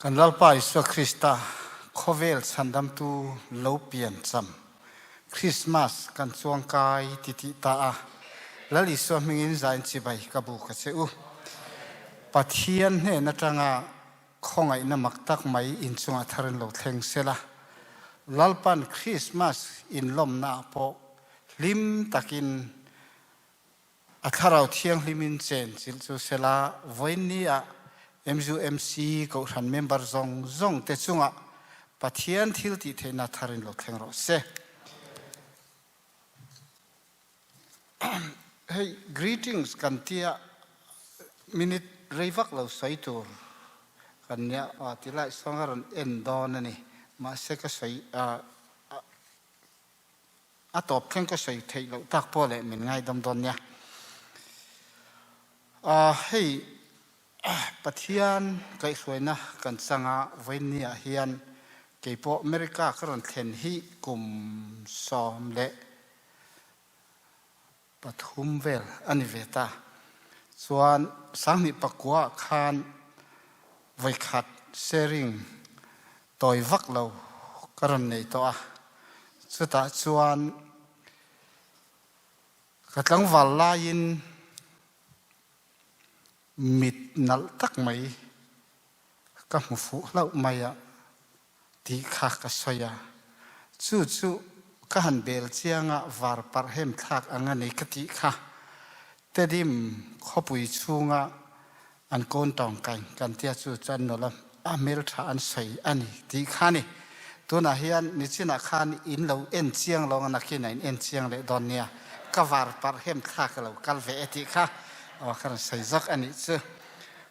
Kan Lalpa Isua Krista khawvel chhandamtu lo pian cham Christmas kan chuangkai ti tih ta a. Lal Isua hmingin zain chibai ka bu ka che u. Pathian hnen atanga khawngaihna mak tak mai inchungah tharin lo thleng sela. Lalpan Christmas inlawmna ah pawh hlim takin A Thlarau Thianghlim in chen chilh cu sela voin ni ah MUMC kohhran member zong zong te cungah Pathian thil ti theihnak thar in lo thleng rawh seh. Hei greetings kan tia minute rei vak lo soi tur kan nia ti lai song a ron en dawn ani mahse ka soi A tawp thleng ka sawi theih loh tak pawh leh min ngaidam dawn nia. Hei Pathian kaihhruaina kan changa vawiinni ah hian keipawh America ka rawn thlen hi kum 13 vel a ni ve ta. Chuan 2009 ah khan vawikhat sharing tawi vak lo ka rawn nei tawh a, chutah chuan ka tlangval laiin mit nalh tak mai ka hmu fuh hlauh mai a tih kha ka sawi a, chu chu ka han bel chiang a var parh hem thlak ang a ni ka tih kha Tedim khawpui chhunga an kawn tawngkai kan tia chu chuan nula a hmeltha an sawi a ni tih kha ni. Tunah hian nichinah khan in lo en chiang lo ang nakin a in en chiang leh dawn nia, ka var parh hem thla ka lo kal ve e tih kha aw ka rawn sawi zawk a nih chu.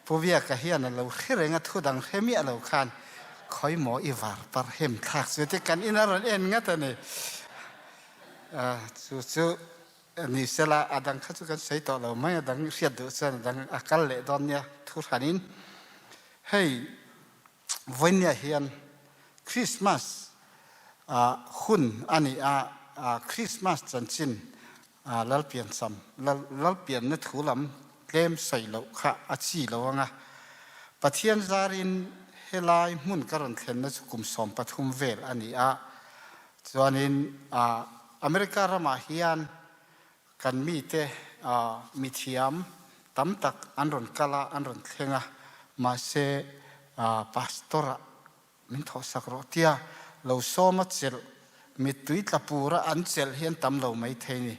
Pu Biaka hian a lo hre reng a thu dang hre miah lo khan khawi maw i var parh hem thlak chu ti kan in a rawn en ngat a ni. Chu chu Ni sela a dang kha chu kan sawi tawh lo mai, a dang hriat duh chuan a dang a kal leh dawn nia thu hranin. Hei vawinia hian Christmas hun a ni a, Christmas chanchin Lalpiancham, Lalpianna thu lam tlem sawi loh kha a chi lo ang a. Pathian zarin helai hmun ka rawn thlenna chu kum 13 vel a ni a, Chuanin America ramah hian kan mite mithiam tam tak an rawn kal a, an rawn thleng a, mahse pastor-ah min thawhsak rawh tia lo sawma chelh, mittui tla pura an chelh hi an tam lo maithei ni.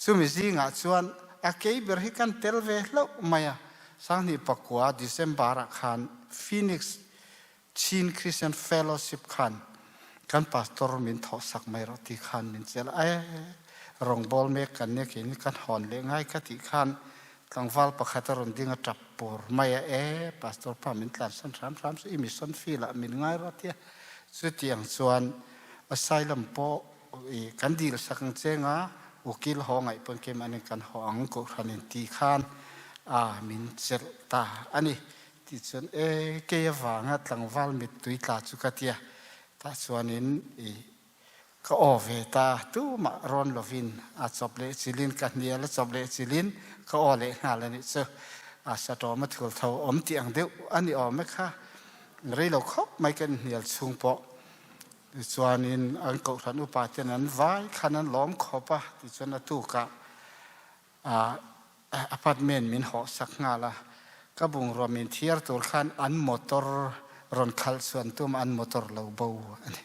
Chumi zingah chuan a kei ber hi kan tel ve hlauh mai a, 2009 December-ah khan Phoenix Chin Christian Fellowship khan kan pastor min thawhsak mai rawh ti khan min chelh a, e rawngbawl mek kan nia keini kan hawn leh ngai ka tih khan tlangval pakhat a rawn ding a tap pur mai a, e pastor pa min tlansan hram hram suh i mission field ah min ngai rawh tia chutiang chuan asylum pawh i kan dil sak ang che nga ukil haw ngaih pawn keimahni kan haw ang kohhran in ti khan a min chelh ta a ni. Tichuan, E, kei avanga tlangval mittui tla chu ka tia, tah chuanin i ka aw ve ta, tumah rawn lovin a chawp leh chilin ka hnial a chawp leh chilin ka aw leh nghal a nih chu. A satawm a thul tho awm tih ang deuh a ni awm e kha, rei lo khawp mai kan hnial chhung pawh. Tichuanin an kohhran upa ten an vai khan an lawm khawp a, tichuan a tukah Apartment min hawh sak nghal a, ka bungrua min thiar tur khan an motor rawn khalh chuan tum an motor lo bo a ni.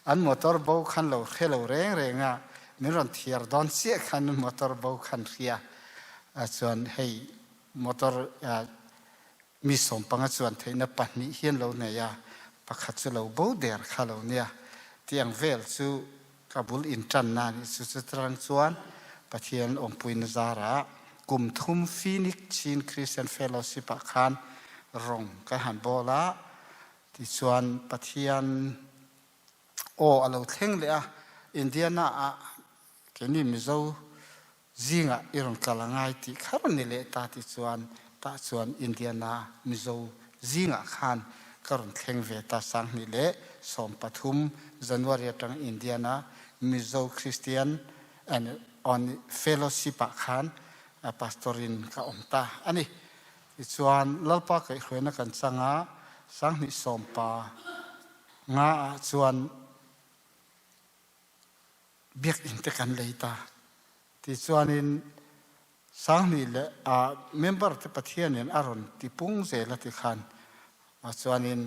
An motor bo khan lo hre lo reng reng a, min rawn thiar dawn chiah khan motor bo khan hria a chuan hei motor mi 15 chuan theihna pahnih hian lo nei a, pakhat chu lo bo der kha lo nia. Tiang vel chu ka bul intanna a nih chu. Chutirang chuan Pathian awmpuina zarah kum thum Phoenix Chin Christian Fellowship ah khan rawng ka han bawl a, tichuan Pathian aw a lo thleng leh a, Indiana ah keini Mizo Zingah i rawn kal a ngai tih kha rawn ni leh ta ti chuan tah chuan Indiana Mizo zingah khan ka rawn thleng ve ta 2013 January atang Indiana Mizo Christian and on Fellowship ah khan Pastor in ka awm ta a ni. Tichuan Lalpa kaihhruaina kan chang a, 2015 ah chuan biakinn te kan lei ta. Tichuanin 2000 leh ah member te Pathianin a rawn ti pung zel a ti khan chuanin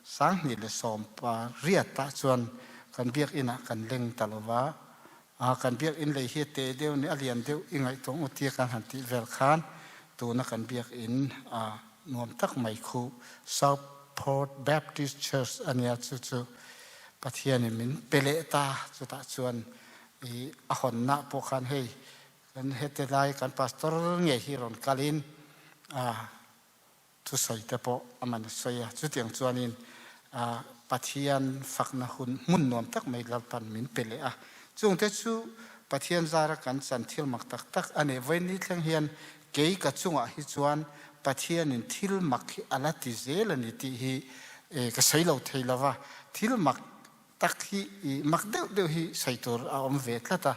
2018 ah chuan kan biakinn ah kan leng ta lo va. Kan biakinn lei hi a te deuh nih a lian deuh i ngaihtuah ngut tia kan han tih vel khan tuna kan biakinn nuam tak mai khu Southport Baptist Church a nia chu chu Pathian in min pe leh ta chutah chuan i a hawnnak pawh khan hei kan hete lai kan pastor ngei hi rawn kalin thusawi te pawh a man a sawi a. Chutiang chuanin Pathian fakna hun hmun nuam tak mai Lalpan min pe leh a. Chungte chu Pathian zara kan chan thil mak tak tak a ni. Vawiin thleng hian kei ka chungah hi chuan Pathianin thil mak hi a la ti zel a ni tih hi ka sawi lo thei lo va. Thil mak tak hi mak deuh deuh hi sawi tur a awm ve tlat a.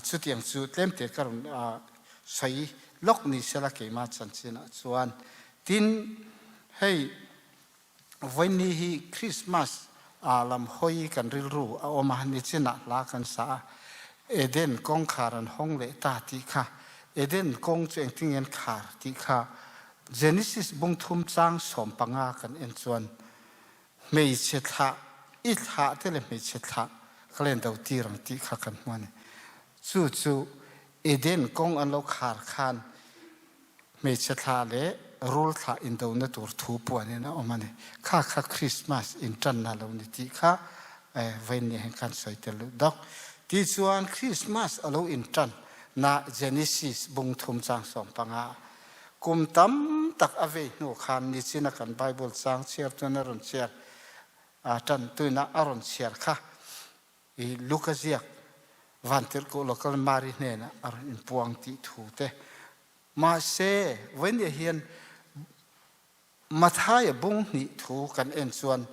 Chutiang chu tlemte ka rawn sawi lawk ni sela keimah chanchinah chuan. Tin, hei vawiinni hi Christmas lam hawi kan rilru a awm a, nichinah hla kan sa a, Eden kawngkhar an hawng leh ta tih kha, Eden kawng chu engtin nge an khar tih kha Genesis bungthum chang 15 kan en chuan hmeichhe thlah i thlah te le hmeichhe thlah ka len do tir ang tih kha kan hmu a ni. Chu chu Eden kawng an lo khar khan hmeichhe thlah le rul thlah indona tur thu puanin a awm a ni. Kha kha Christmas inṭanna lo ni tih kha vawiin ni hian khan sawi tel luh dawk. Tichuan Christmas a lo inṭan na Genesis bung thum chang 15 Kum tam tak a vei hnu khan nichin a kan Bible chang chhiar chuan a rawn chhiar ṭan tuina a rawn chhiar kha i Luka ziak vantirhkoh local Mari hnenah a rawn inpuang tih thu te. Mahse, vawiin hian Mathaia bung hnih thu kan en chuan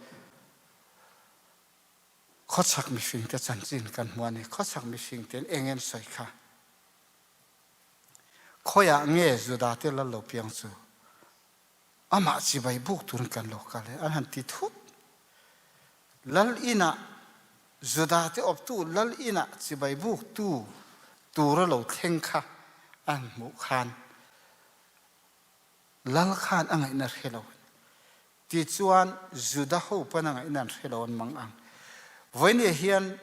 khawchhak mihringte chanchin kan hmu a ni. Khawchhak mihringten eng en sawi kha? Khawiah nge Judate lal lo piang chu amah chibai buk turin kan lo kal e an han ti thut. Lal inah Judate awptu lal inah chibai buktu tura lo thleng kha an hmuh khan lal khan a ngaihna hre lo. Tichuan Juda ho pawn a ngaihna an hre lo an mang ang. Vawinia hian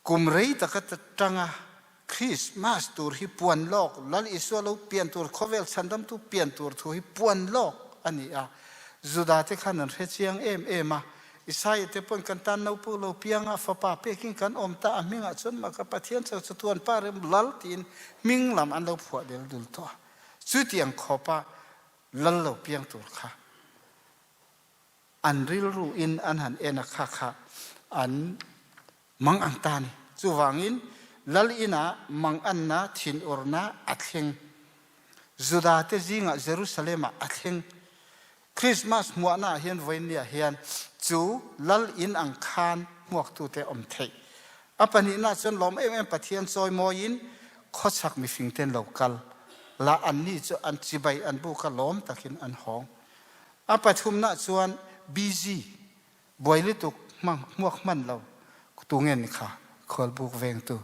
Kum rei tak atanga Krismas tur hi puan lawk, Lal Isua lo pian tur, khawvel chhandamtu pian tur thu hi puan lawk a ni a. Judate khan an hre chiang em em a. Isaia te pawn kan tan naupu lo piang a, fapa pekin kan awm ta, a hmingah chuan mah ka Pathian chau chu tuan pa rem Lal tiin hming lam an lo phuah del dul tawh a. Chutiang khawpa Lal lo piang tur kha an rilru in an han en a kha kha an mang ang ta ni. Chuvangin lal inah manganna thinurna a thleng. Juda te zingah Jerusalem ah a thleng. Christmas hmuahna ah hian vawiin ah hian chu lal in ang khan hmuaktute awm theih. A pahnihna chuan lawm em em Pathian chawimawiin khawchhak mihring ten lo kal la anni chu an chibai an buk a lawm takin an hawng. A pathumna chuan busy, buai lutuk hmang hmuak hman lo tu nge ni kha khualbuk vengtu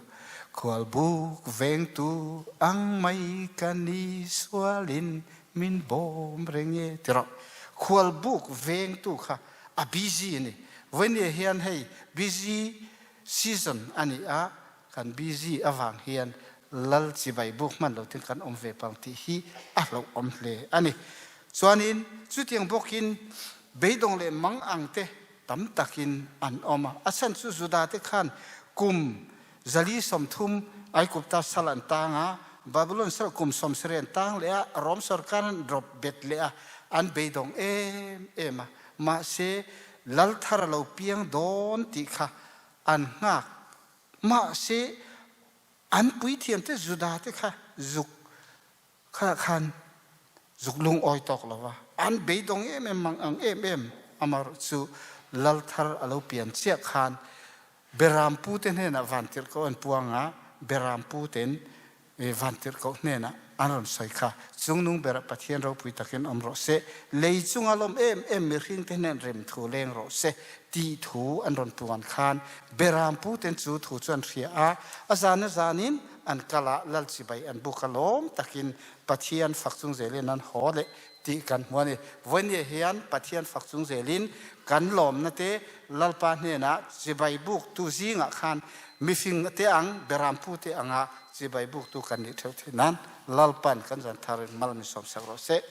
khualbuk vengtu ang mai ka ni sualin min bawm reng e ti rawh khualbuk vengtu kha a busy a ni vawinia hian hei busy season a ni a kan busy avang hian lal chibai buk hman lo ten kan awm ve pang tih hi a hlauhawm hle a ni. Chuanin chutiang bawkin beidawng leh mang ang te tam takin an awm a. A chhan chu Juda te khan kum 430 Aigupta sal an tang a, Babylon sal kum 70 an tang leh a, Rom sorkar an rawp bet leh a, an beidawng em em a. Mahse lal thar a lo piang dawn tih kha an nghak. Mahse an puithiamte Juda te kha zuk kha khan zuk lungawi tawk lo va, an beidawng em em mang ang em em. Amaherawh chu lal thar a lo pian chiah khan Berampu te hnenah vantirhkoh an puang a, Berampu ten vantirhkoh hnenah. An rawn sawi kha, Chungnung berah Pathian ropui takin awm rawh se, lei chunga lawm em em mihringte hnen rem thu leng rawh se, tih thu an rawn puan khan Beram puten chu thu chu an hria a, a zan a zanin an kal a, Lal chibai an buk a lawm takin Pathian fak chung zelin an haw leh tih kan hmu a ni. Vawinia hian Pathian fak chung zelin kan lawmna te Lalpa hnenah chibai buktu zingah khan mifing te ang, Beram pute anga chibai buktu kan nih theuh theih nan Lalpan kan zan tharin mal min sawmsak rawh se.